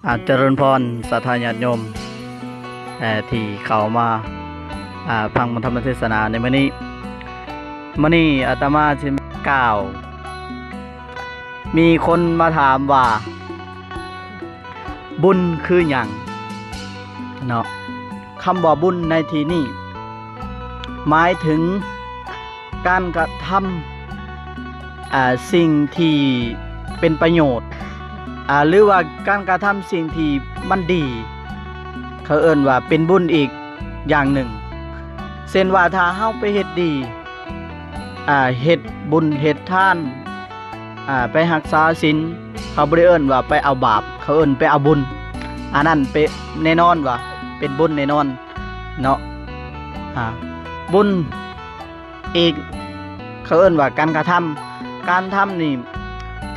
ອາ ຈະເລີນພອນ ສາທາຍາດໂຍມ ເອີ ທີ່ເຂົ້າມາ ອາ ຟັງທຳມະເທດສະໜາໃນມື້ນີ້. ມື້ນີ້ອາດຕະມາຊິກ່າວ ມີຄົນມາຖາມວ່າ ບຸນຄືຫຍັງເນາະ? ຄຳວ່າບຸນໃນທີ່ນີ້ ໝາຍເຖິງການກະທຳ ອາ ສິ່ງທີ່ເປັນປະໂຫຍດ ອາ ຫຼືວ່າການກະທຳສິ່ງທີ່ມັນດີ ເຂົາເອີ້ນວ່າເປັນບຸນອີກຢ່າງໜຶ່ງ. ເຊັ່ນວ່າ ຖ້າເຮົາໄປເຮັດດີ ອາ ເຮັດບຸນເຮັດທານ ອາ ໄປຮັກສາສິນ ເຂົາບໍ່ໄດ້ເອີ້ນວ່າໄປເອົາບາບ ເຂົາເອີ້ນໄປເອົາບຸນ. ອັນນັ້ນເປັນ ແນ່ນອນວ່າເປັນບຸນແນ່ນອນເນາະ. ອາ ບຸນອີກ ເຂົາເອີ້ນວ່າການກະທຳ ການທຳນີ້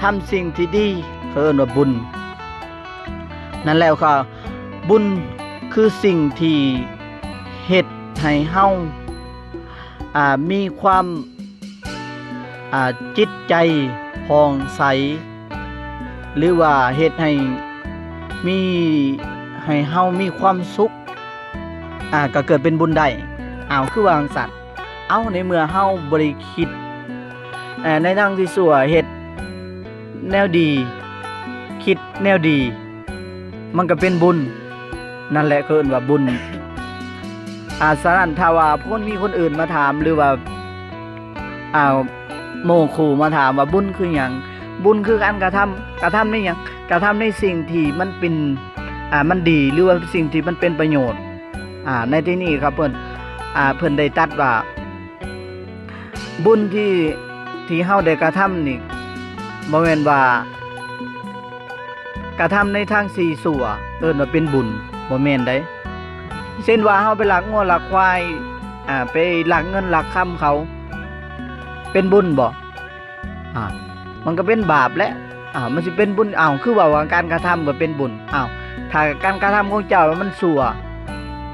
ທຳສິ່ງທີ່ດີ ເຂົາເອີ້ນວ່າບຸນ. ນັ້ນແຫຼະ ເຂົາ ບຸນຄືສິ່ງທີ່ເຮັດໃຫ້ເຮົາ ອາ ມີຄວາມ ອາ ຈິດໃຈຜ່ອງໃສ ຫຼືວ່າເຮັດໃຫ້ມີ ໃຫ້ເຮົາມີຄວາມສຸກ ອາ ກໍເກີດເປັນບຸນໄດ້. ອ້າວ ຄືວ່າຈັ່ງຊັ້ນ? ເອົ້າ ໃນເມື່ອເຮົາບໍ່ໄດ້ຄິດ ເອີ ໃນທາງທີ່ຊົ່ວ ເຮັດແນວດີ ຄິດແນວດີ ມັນກໍເປັນບຸນ. ນັ້ນແຫຼະ ເຂົາເອີ້ນວ່າບຸນ. ອາ ສະນັ້ນ ຖ້າວ່າຄົນ ມີຄົນອື່ນມາຖາມ ຫຼືວ່າ ອາ ໝູ່ຄູ່ມາຖາມວ່າ ບຸນຄືຫຍັງ? ບຸນຄືການກະທຳ. ກະທຳໃນຫຍັງ? ກະທຳໃນສິ່ງທີ່ມັນເປັນ ອາ ມັນດີ ຫຼືວ່າສິ່ງທີ່ມັນເປັນປະໂຫຍດ. ອາ ໃນທີ່ນີ້ເຂົາເອີ້ນ ອາ ເພິ່ນໄດ້ຕັດວ່າ ບຸນທີ່ ທີ່ເຮົາໄດ້ກະທຳນີ້ ບໍ່ແມ່ນວ່າກະທຳໃນທາງທີ່ຊົ່ວ ເອີ້ນວ່າເປັນບຸນ ບໍ່ແມ່ນໃດ. ເຊັ່ນວ່າເຮົາໄປລັກງົວລັກຄວາຍ ອາ ໄປລັກເງິນລັກຄຳເຂົາ ເປັນບຸນບໍ່? ອາ ມັນກໍເປັນບາບແຫຼະ. ອາ ມັນຊິເປັນບຸນ? ອ້າວ ຄືເວົ້າວ່າການກະທຳກໍເປັນບຸນ? ອ້າວ ຖ້າການກະທຳຂອງເຈົ້າມັນຊົ່ວ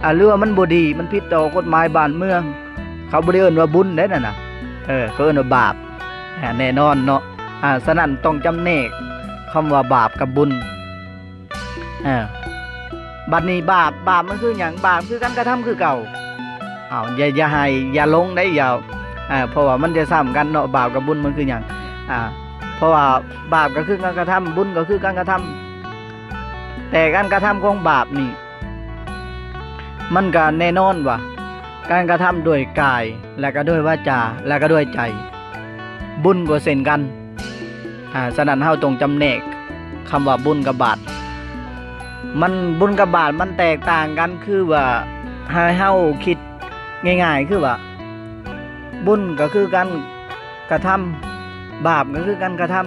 ອາ ຫຼືວ່າມັນບໍ່ດີ ມັນຜິດຕໍ່ກົດໝາຍບ້ານເມືອງ ເຂົາບໍ່ໄດ້ເອີ້ນວ່າບຸນເດ້ນັ້ນນະ ເອີ ເຂົາເອີ້ນວ່າບາບ. ອາ ແນ່ນອນເນາະ. ອາ ສະນັ້ນຕ້ອງຈຳແນກຄຳວ່າບາບກັບບຸນ. ເອີ ບັດນີ້ບາບ ບາບມັນຄືຫຍັງ? ບາບຄືການກະທຳຄືເກົ່າ. ອ້າວ ຢ່າ ຢ່າໃຫ້ ຢ່າຫຼົງໄດ໋ ຢ່າ ເອີ ເພາະວ່າມັນຈະຊ້ຳກັນເນາະ ບາບກັບບຸນມັນຄືຫຍັງ? ອາ ເພາະວ່າບາບກໍຄືການກະທຳ ບຸນກໍຄືການກະທຳ ແຕ່ການກະທຳຂອງບາບນີ້ ມັນກໍແນ່ນອນວ່າການກະທຳດ້ວຍກາຍ ແລະກໍດ້ວຍວາຈາ ແລະກໍດ້ວຍໃຈ. ບຸນກໍເຊັ່ນກັນ. ອາ ສະນັ້ນເຮົາຕ້ອງຈຳແນກຄຳວ່າບຸນກັບບາບ. ມັນ ບຸນກັບບາບມັນແຕກຕ່າງກັນ ຄືວ່າໃຫ້ເຮົາຄິດງ່າຍໆ ຄືວ່າບຸນກໍຄືການ ກະທຳ ບາບກໍຄືການກະທຳ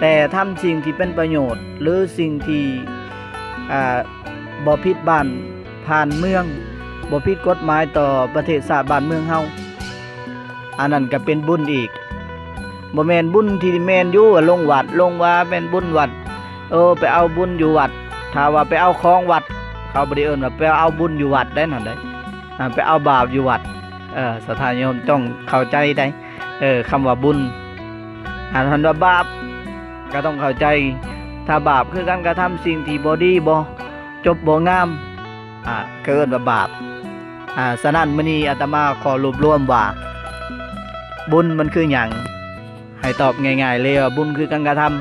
ແຕ່ທຳສິ່ງທີ່ເປັນປະໂຫຍດ ຫຼືສິ່ງທີ່ ອາ ບໍ່ຜິດບ້ານຜ່ານເມືອງ ບໍ່ຜິດກົດໝາຍຕໍ່ປະເທດຊາດບ້ານເມືອງເຮົາ ອັນນັ້ນກໍເປັນບຸນອີກ. ບໍ່ແມ່ນບຸນທີ່ແມ່ນຢູ່ ລົງວັດລົງວາ ແມ່ນບຸນວັດ ເອີ ໄປເອົາບຸນຢູ່ວັດ. ຖ້າວ່າໄປເອົາຂອງວັດ ເຂົາບໍ່ໄດ້ເອີ້ນວ່າໄປເອົາບຸນຢູ່ວັດໄດ໋ ນັ້ນໄດ໋ ອາ ໄປເອົາບາບຢູ່ວັດ. ເອີ ສາທາຍາດໂຍມຕ້ອງເຂົ້າໃຈໄດ໋ ເອີ ຄຳວ່າບຸນ ອາ ຄັນວ່າບາບກໍຕ້ອງເຂົ້າໃຈ ຖ້າບາບຄືການກະທຳສິ່ງທີ່ບໍ່ດີ ບໍ່ຈົບ ບໍ່ງາມ ອາ ກໍເອີ້ນວ່າບາບ. ອາ ສະນັ້ນ ມື້ນີ້ອາດຕະມາຂໍລວບລວມວ່າ ບຸນມັນຄືຫຍັງ? ໃຫ້ຕອບງ່າຍໆເລີຍວ່າ ບຸນຄືການກະທຳ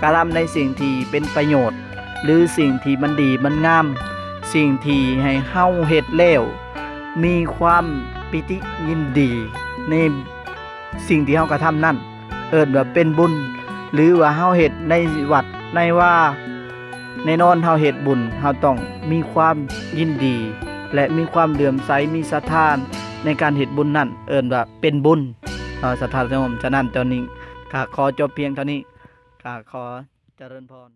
ກະທຳໃນສິ່ງທີ່ເປັນປະໂຫຍດ ຫຼືສິ່ງທີ່ມັນດີມັນງາມ ສິ່ງທີ່ໃຫ້ເຮົາເຮັດແລ້ວມີຄວາມປີຕິຍິນດີໃນສິ່ງທີ່ເຮົາກະທຳນັ້ນ ເອີ້ນວ່າເປັນບຸນ. ຫຼືວ່າເຮົາເຮັດໃນວັດໃນວາ ແນ່ນອນເຮົາເຮັດບຸນ ເຮົາຕ້ອງມີຄວາມຍິນດີ ແລະ ມີຄວາມເຫຼື້ອມໃສ ມີສັດທາໃນການເຮັດບຸນນັ້ນ ເອີ້ນວ່າເປັນບຸນເນາະ ສາທາຍາດໂຍມ. ສະນັ້ນ ຕອນນີ້ກໍຂໍຈົບພຽງເທົ່ານີ້ ກໍຂໍຈະເລີນພອນ.